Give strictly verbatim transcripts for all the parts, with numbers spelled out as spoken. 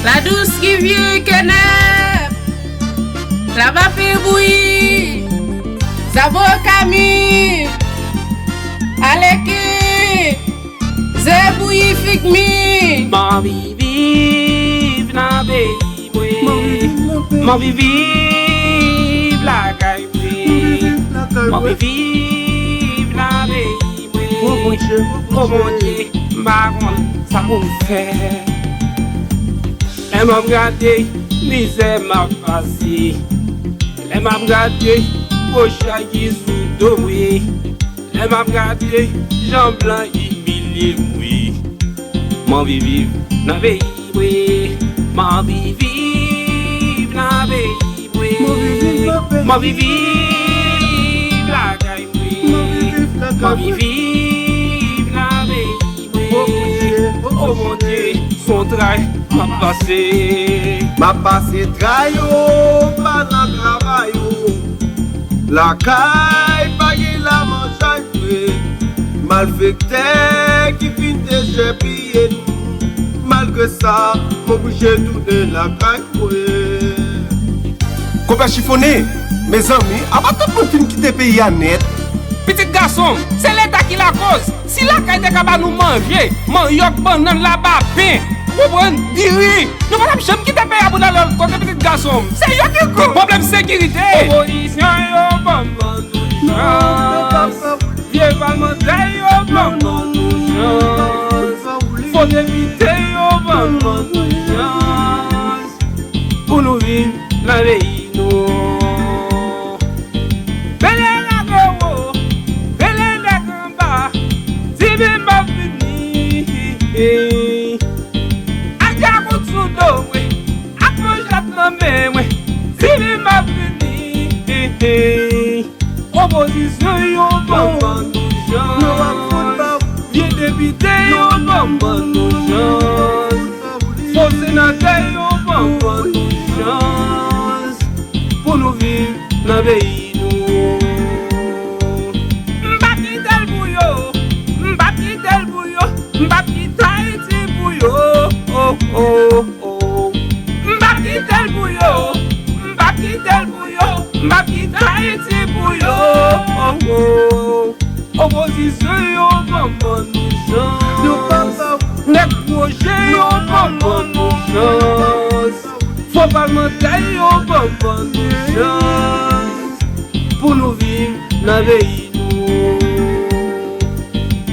Ladous rivyè Kenèp, lavape bouyi, zaboka mi, aleke, ze bouyi fig mi. M anvi viv nan peyi mwen. M anvi viv lakay mwen. M anvi viv nan peyi mwen. O Bondye, m pa konn sa pou m fè. Lè m ap gade mizè m ap pase, lè m ap gade gwo chay ki sou do mwen, lè m ap gade jan blan imilye mwen, m anvi viv nan peyi mwen. M anvi viv nan peyi mwen. M anvi viv lakay mwen. M anvi viv nan peyi mwen. O Bondye, o Bondye, se yon tray m ap pase. M ap pase tray yo, m pa nan travay yo. Lakay pa gen lamanjay vre. Malfektè ki fin dechèpiye nou. Malgre sa, m oblije tounen lakay mwen. Konpè Chifonnen, mezanmi, apa tout moun fin kite peyi a nèt? Pitit gason m, se Leta ki lakoz. Si lakay te ka ba nou manje, manyòk, bannann, labapen, ou konprann, diri, nou pa t ap janm kite peyi a pou n al lòt kote, pitit gason m. Se yo ki ko-, pwoblèm sekirite. Opozisyon yo, ban m ban nou chans. Vye palmantè yo, ban m ban nou chans. Fo depite yo, ban m ban nou chans. Pou nou viv nan peyi nou. Pele lage wo, pele nèg anba, di men m ap vini. Ak dyakout sou do mwen, ak manchèt nan men mwen, di men m ap vini. Opozisyon yo, ban m ban nou chans. Vye depite yo, ban m ban nou chans. Fo senatè yo, ban m ban nou chans. Pou nou viv nan peyi nou. M p ap kite l pou yo, m p ap kite l pou yo, m p ap kite Ayiti pou yo. Oh, oh, oh. M p ap kite l pou yo, m p ap kite l pou yo, m p ap kite Ayiti pou yo. Oh, oh. Opozisyon yo, ban m ban nou chans. Nèg pwojè yo, ban m ban nou chans. Fo palmantè yo, ban m ban nou chans. Pou nou viv nan peyi nou.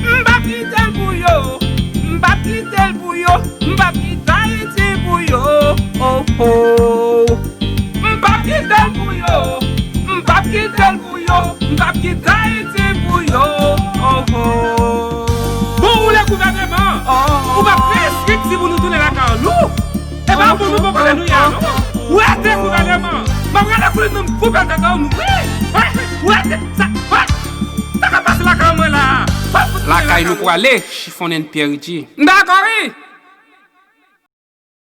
M p ap kite l pou yo, m p ap kite l pou yo, m p ap kite Ayiti pou yo. Oh, oh. M p ap kite l pou yo, m p ap kite l pou yo, m p ap kite Ayiti pou yo. Oh, oh. Bon, ou le gouvèneman, ou p ap kreye estrikti pou nou tounen lakay nou. E pa pou nou poko lè nou ye a non. Ou rete gouvèneman. M ap rele koulin nan m koupe tèt an nou wi. Ou rete sa. Sa k ap pase lakay mwen la. Lakay nou prale, Chifonnen Pierre Richie. M dakò wi.